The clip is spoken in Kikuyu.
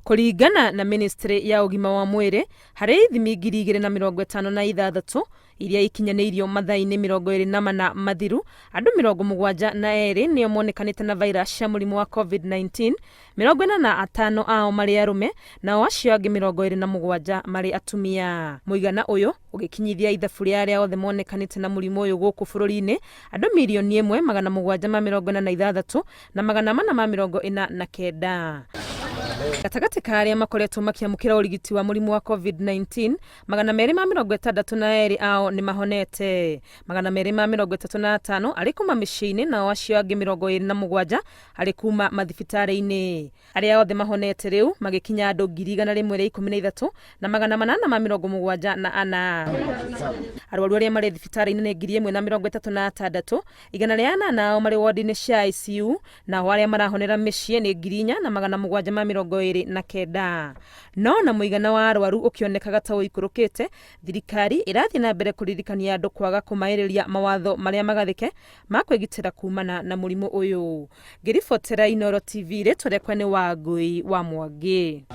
Kũringana na ministry ya ũgima wa mwĩrĩ, harĩ ithimi 2,056 iria ikinyanĩirio mathaa-inĩ 24 mathiru, andũ 72 nĩo monekanĩte na virus cia mũrimũ wa COVID-19, 45 ao marĩ arũme nao acio angĩ 27 marĩ atumia. Mũigana ũyũ ũgĩkinyithia ithabu rĩa arĩa othe monekanĩte na mũrimũ ũyũ gũkũ bũrũri-inĩ andũ 1,746 449. Gatagatĩ ka arĩa makoretwo makĩamũkĩra ũrigiti wa mũrimũ wa COVID-19, 262 ao nĩ mahonete, 235 arĩ kuma mĩciĩ-inĩ nao acio angĩ 27 arĩ kuma mathibitarĩ-inĩ. Arĩa othe mahonete rĩu magĩkinya andũ 113,874. Arwaru arĩa marĩ thibitarĩ-inĩ nĩ 1,036, 108 ao marĩ wodi-inĩ cia ICU, nao arĩa marahonera mĩciĩ nĩ 4,729. No na mũigana wa arwaru ũkĩonekaga ta ũikũrũkĩte, thirikari ĩrathiĩ na mbere kũririkania andũ kwaga kũmaĩrĩria mawatho marĩa magathĩke ma kwĩgitĩra kumana na mũrimũ ũyũ. Ngĩribotera Inooro TV, rĩtwa rĩakwa nĩ Wangũi wa Mwangi.